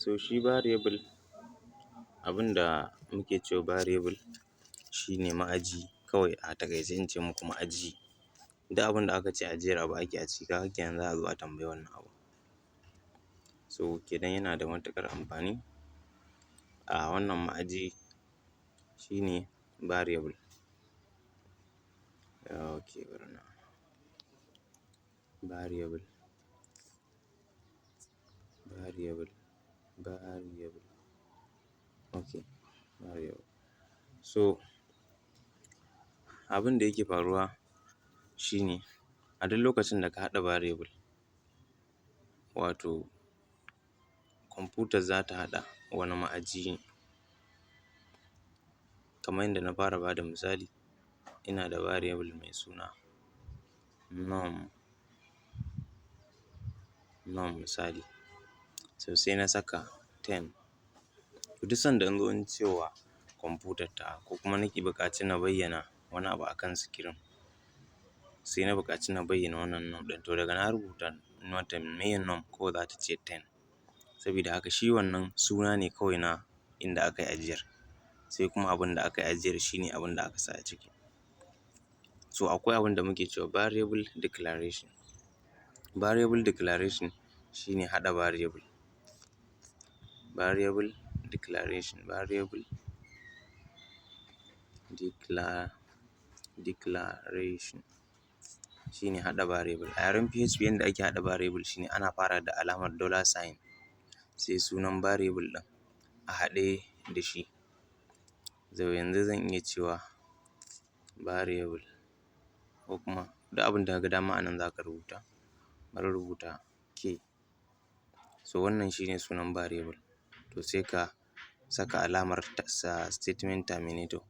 So shi variable, abun da muke cewa variable shi ne ma'aji kawai. A taƙaice in ce muku ma'aji, duk abun da aka ce ajiyar abu ake a ciki, ka ga kenan za a zo a tambayi wannan abun. So kenan yana da matuƙar amfani a wannan ma'aji, shi ne variable. Okay, variable, variable, variable, okay, variable. So abun da yake faruwa shi ne a duk lokacin da ka haɗa variable, wato kwamfutar za ta haɗa wani ma'aji ne. Kaman yanda na fara bada misali, ina da variable mai suna num, num misali, so sai na saka 10. Duk sanda na zo na cewa kwamfutar tawa, ko kuma na buƙaci na bayyana wani abu akan screen, sai na buƙaci na bayyana wannan num ɗin, to daga na rubuta mata meye num, kawai za ta ce 10. Sabida haka shi wannan suna ne kawai na inda aka yi ajiyar, sai kuma abun da aka yi ajiyar shi ne abun da aka sa a ciki. So akwai abun da muke cewa variable declaration. Variable declaration shi ne haɗa variable. Variable declaration, variable declaration shi ne haɗa variable. A yaren PHP, yanda ake haɗa variable shi ne ana fara da alamar dollar sign, sai sunan variable ɗin a haɗe da shi. So yanzu zan iya cewa variable, ko kuma duk abin da ka ga dama a nan za ka rubuta. Bari in rubuta k. So wannan shi ne sunan variable. To sai ka saka alamar statement terminator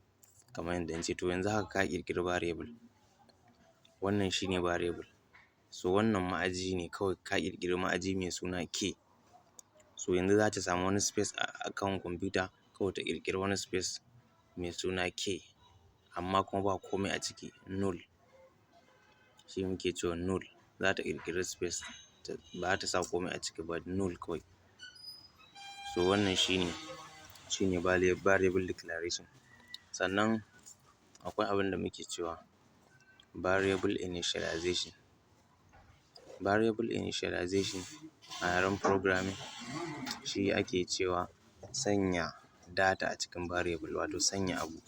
kamar yadda na ce. To yanzu haka ka ƙirƙiri variable, wannan shi ne variable. So wannan ma'aji ne kawai, ka ƙirƙiri ma'aji mai suna k. So yanzu za ta samu wani space a kan kwamfuta, kawai ta ƙirƙiri wani space mai suna k, amma kuma ba komai a ciki, null. Shi muke cewa null. Za ta ƙirƙiri space, ba za ta sa komai a ciki ba, null kawai. So wannan shi ne variable declaration. Sannan akwai abin da muke cewa variable initialization. Variable initialization a yaren programming shi ake cewa sanya data a cikin variable, wato sanya abu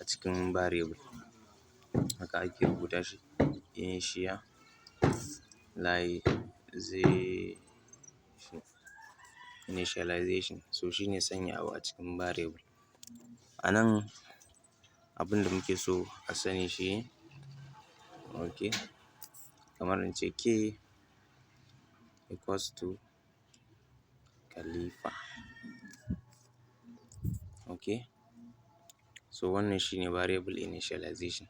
a cikin variable. Haka ake rubuta shi, initialization, initialization. So shi ne sanya abu a cikin variable. A nan abin da muke so a sani shi ne, okay, kamar in ce k equals to Khalifa. Okay, so wannan shi ne variable initialization.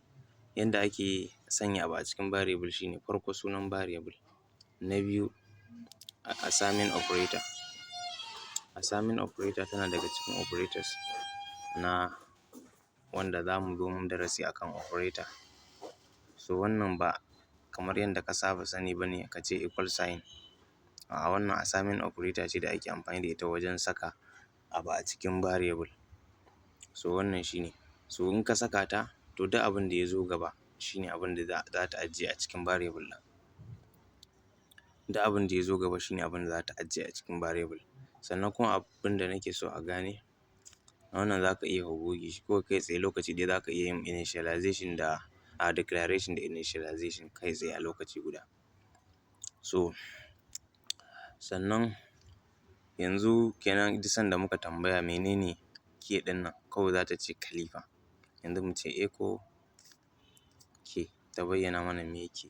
Yanda ake sanya abu a cikin variable shi ne: farko sunan variable, na biyu assignment operator. Assignment operator tana daga cikin operators na wanda za mu zo mu darasi akan operator. So wannan ba kamar yanda ka saba sani ba ne ka ce equal sign, a'a, wannan assignment operator ce da ake amfani da ita wajen saka abu a cikin variable. So wannan shi ne. So in ka saka ta, to duk abin da ya zo gaba shi ne abin da za ta ajiye a cikin variable ɗin. Duk abin da ya zo gaba shi ne abin da za ta ajiye a cikin variable. Sannan kuma abin da nake so a gane, wannan za ka iya ka goge shi kawai kai tsaye. Lokaci ɗaya za ka iya yin initialization da declaration da initialization kai tsaye a lokaci guda. So sannan yanzu kenan duk sanda muka tambaya mene ne k ɗin nan, kawai za ta ce Khalifa. Yanzu mu ce echo k, ta bayyana mana meye k.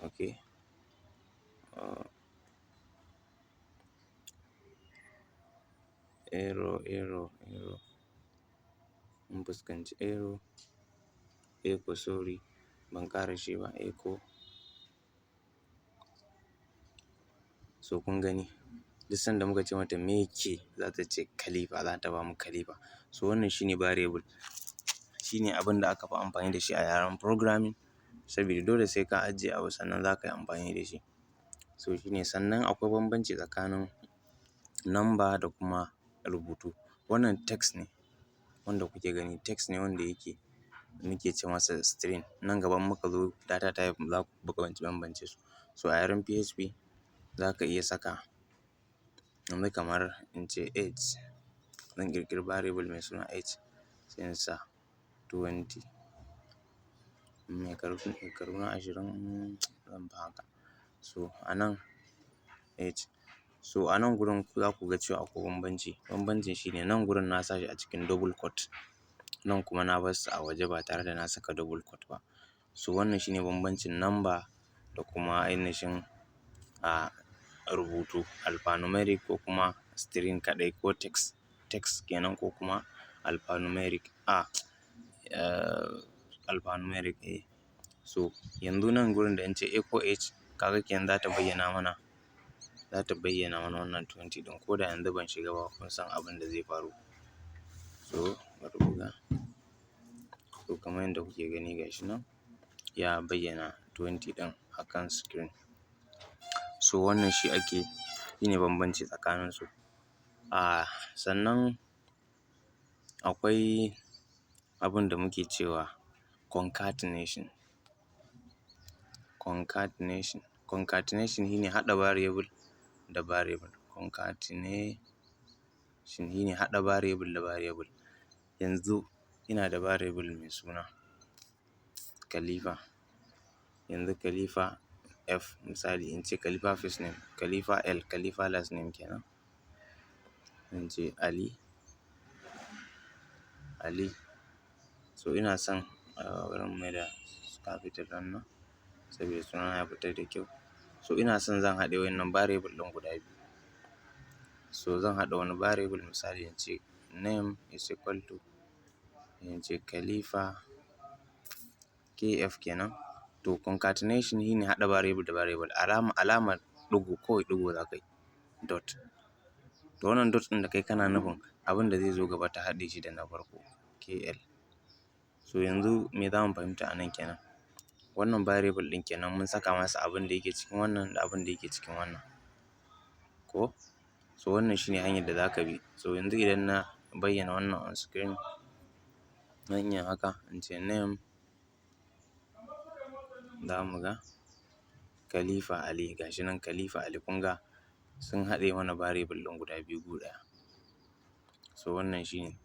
Okay, error, error, error, mun fuskanci error. Echo, sorry, ban ƙarashe ba, echo. So kun gani, duk sanda muka ce mata meye k, za ta ce Khalifa, za ta bamu Khalifa. So wannan shi ne variable, shi ne abin da aka fi amfani da shi a yaren programming, sabida dole sai ka ajiye abu sannan za ka yi amfani da shi. So shi ne. Sannan akwai bambanci tsakanin Number da kuma rubutu. Wannan text ne wanda kuke gani, text ne wanda yake muke ce masa string. Nan gaba in muka zo data type za ku bambance su. So a yaren PHP za ka iya saka, yanzu kamar in ce age, zan ƙirƙiri variable mai suna age, sai in sa 20, shekaruna 20, zan fi haka. So a nan age, so a nan gurin za ku ga cewa akwai bambanci. Bambancin shi ne nan gurin na sa shi a cikin double quote, nan kuma na bar su a waje ba tare da na saka double quote ba. So wannan shi ne bambancin number da kuma ainihin rubutu, alphanumeric ko kuma string kaɗai, ko text, text kenan, ko kuma alphanumeric, alphanumeric eh. So yanzu nan gurin da in ce echo age, ka ga kenan za ta bayyana mana wannan 20 ɗin, ko da yanzu ban shiga ba, kun san abin da zai faru. So bari ku ga. So kamar yadda kuke gani, ga shi nan ya bayyana 20 ɗin a kan screen. So wannan shi ne bambanci tsakanin su. Sannan akwai abin da muke cewa concatenation. Concatenation, concatenation shi ne haɗa variable da variable. Concatenation shi ne haɗa variable da variable. Yanzu ina da variable mai suna Khalifa. Yanzu Khalifa F, misali in ce Khalifa first name, Khalifa L, Khalifa last name kenan. Zan ce Ali, Ali. So ina son, bari in maida capital wannan saboda sunana ya fita da kyau. So ina son zan haɗe wa'innan variable ɗin guda biyu. So zan haɗa wani variable, misali in ce name is equal to, in ce Khalifa KF kenan. To concatenation shine haɗa variable da variable. Alama, alamar ɗigo kawai, ɗigo za ka yi, dot. To wannan dot ɗin da kai, kana nufin abin da zai zo gaba ta haɗe shi da na farko, KL. So yanzu me za mu fahimta a nan kenan? Wannan variable ɗin kenan mun saka masa abin da yake cikin wannan da abin da yake cikin wannan. Ko? So wannan shine hanyar da za ka bi. So yanzu idan na bayyana wannan on screen, zan iya haka in ce name, za mu ga Khalifa Ali, ga shi nan Khalifa Ali. Kun ga sun haɗe mana variable ɗin guda biyu gu ɗaya. So wannan shi ne.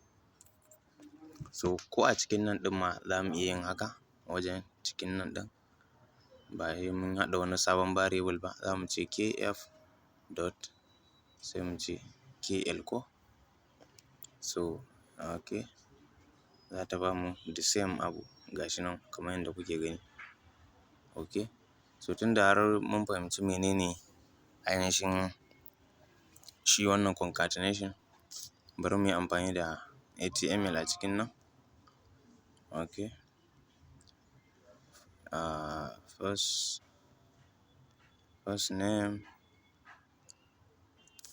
So ko a cikin nan ɗin ma za mu iya yin haka wajen cikin nan ɗin, ba sai mun haɗa wani sabon variable ba. Za mu ce KF dot, sai mu ce KL, ko? So okay, za ta bamu the same abu, ga shi nan kamar yadda kuke gani. Okay, so tunda har mun fahimci mene ne ainihin shi wannan concatenation, bari mu yi amfani da HTML a cikin nan. Okay, first name,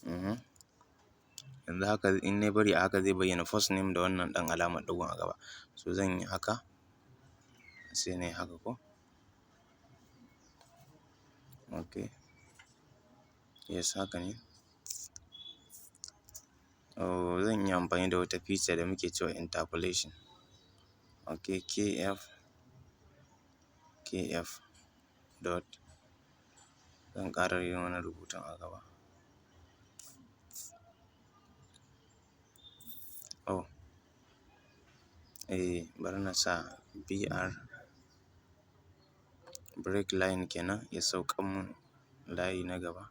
yanzu haka in na bari a haka zai bayyana first name da wannan ɗan alamar ɗigon a gaba. So zan yi haka, sai na yi haka, ko? Okay, yes, haka ne. Oh, zan iya amfani da wata feature da muke cewa interpolation. Okay, KF KF dot, zan ƙara yin wani rubutun a gaba. Oh, eh, bari na sa BR, break line kenan, ya saukan mun layi na gaba.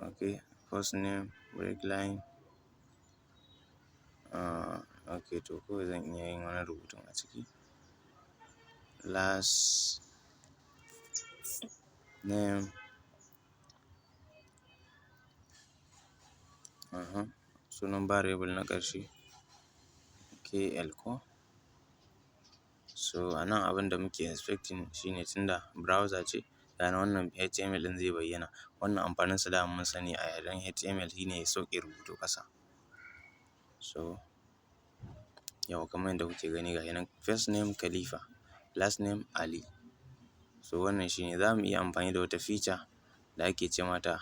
Okay, first name, break line. Okay, to kawai zan iya yin wani rubutun a ciki. Last name. Sunan variable na ƙarshe KL, ko? So a nan abin da muke expecting shine, tunda browser ce, ga wannan HTML ɗin zai bayyana. Wannan amfaninsa dama mun sani a yaren HTML shine ya sauke rubutu ƙasa. So yawwa, kamar yadda kuke gani, ga shi nan first name Khalifa, last name Ali. So wannan shine. Za mu iya amfani da wata feature da ake ce mata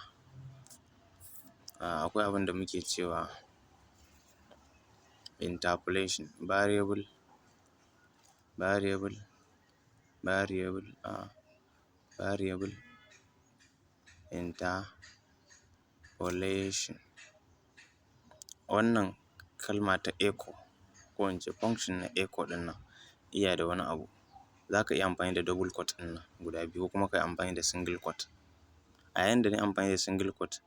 Akwai abin da muke cewa interpolation, variable interpolation. Wannan kalma ta echo, ko in ce function na echo ɗin nan, iya da wani abu. Za ka iya amfani da double quote ɗin nan guda biyu, ko kuma ka yi amfani da single quote. A yayin da na yi amfani da single quote,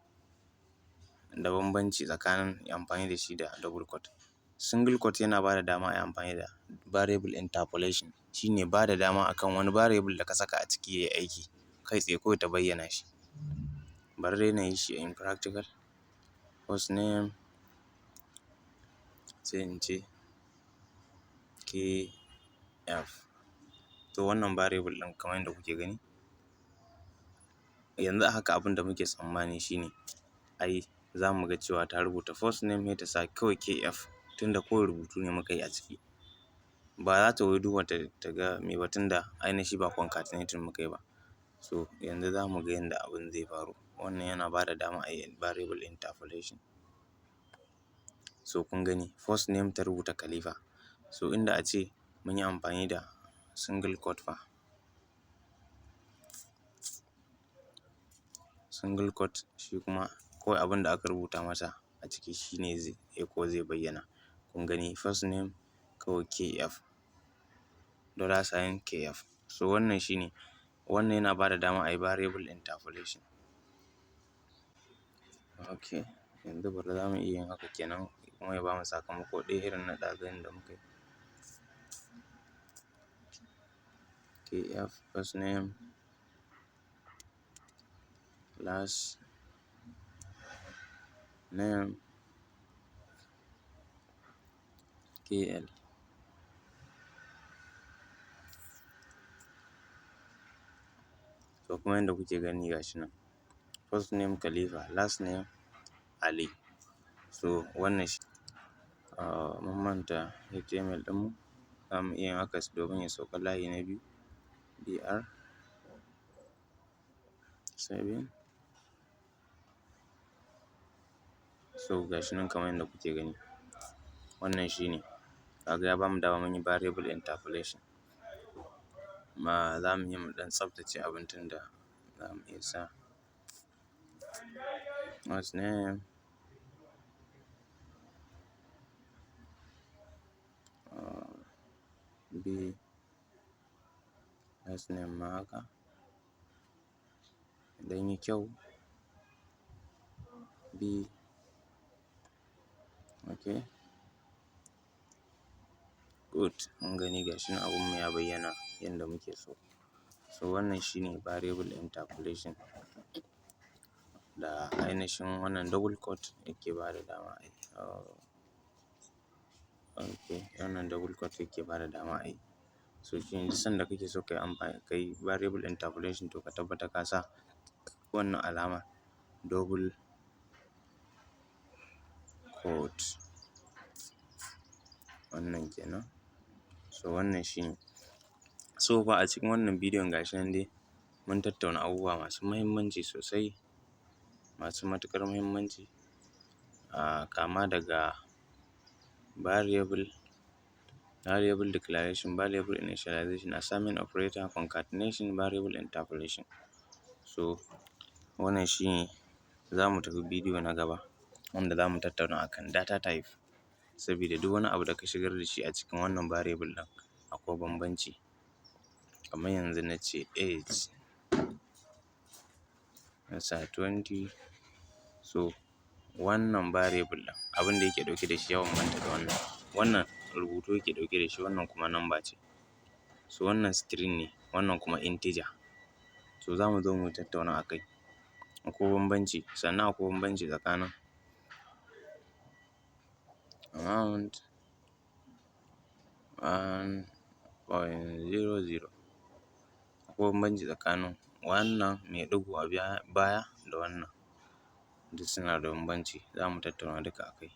da bambanci tsakanin amfani da shi da double quote. Single quote yana ba da dama a yi amfani da variable interpolation, shi ne ba da dama akan wani variable da ka saka a ciki ya yi aiki kai tsaye kawai ta bayyana shi. Bari dai na yi shi in practical. First name, sai in ce KF. To wannan variable ɗin, kamar yadda kuke gani yanzu a haka, abin da muke tsammani shi ne ai za mu ga cewa ta rubuta first name, sai ta sa kawai KF, tunda kawai rubutu ne muka yi a ciki. Ba za ta wai duba ta ga me ba, tunda ainihi ba concatenating muka yi ba. So yanzu za mu ga yanda abin zai faru. Wannan yana ba da dama a yi variable interpolation. So kun gani, first name ta rubuta Khalifa. So inda a ce mun yi amfani da single quote fa? Single quote shi kuma kawai abin da aka rubuta masa a ciki shi ne zai echo, zai bayyana. Kun gani, first name kawai KF, dollar sign KF. So wannan shi ne, wannan yana ba da dama a yi variable interpolation. Okay, yanzu bari za mu iya yin haka kenan kuma ya bamu sakamako ɗaya irin na ɗazun da muka yi. KF, first name, last name KL. To kuma yanda kuke gani, ga shi nan, first name Khalifa, last name Ali. So wannan shi mun manta HTML ɗinmu. Za mu iya yin haka domin ya sauka layi na biyu, br 7. So ga shi nan kamar yadda kuke gani, wannan shi ne. Ka ga ya bamu dama mun yi variable interpolation. Ma za mu iya mu ɗan tsaftace abin, tunda za mu iya sa first name B, last name ma haka ya ɗan yi kyau, B. Okay, good. Mun gani, ga shi nan abunmu ya bayyana yanda muke so. So wannan shi ne variable interpolation da ainihin wannan double quote yake ba da dama a yi. Okay, wannan double quote yake ba da dama a yi. So shi ne duk sanda kake so ka yi amfani, ka yi variable interpolation, to ka tabbatar ka sa wannan alama, double quote, wannan kenan. So wannan shi ne. So fa a cikin wannan bidiyon, ga shi nan dai mun tattauna abubuwa masu muhimmanci sosai, masu matuƙar muhimmanci, kama daga variable declaration, variable initialization, assignment operator, concatenation, variable interpolation. So wannan shi ne. Za mu tafi bidiyo na gaba wanda za mu tattauna akan data type, sabida duk wani abu da ka shigar da shi a cikin wannan variable ɗin akwai bambanci. Kamar yanzu na ce age, na sa 20. So wannan variable ɗin, abin da yake ɗauke da shi ya bambanta da wannan. Wannan rubutu yake ɗauke da shi, wannan kuma number ce. So wannan string ne, wannan kuma integer. So za mu zo mu tattauna a kai, akwai bambanci. Sannan akwai bambanci tsakanin amount 1.00, akwai bambanci tsakanin wannan mai ɗigo a baya da wannan. Duk suna da bambanci, za mu tattauna duka a kai.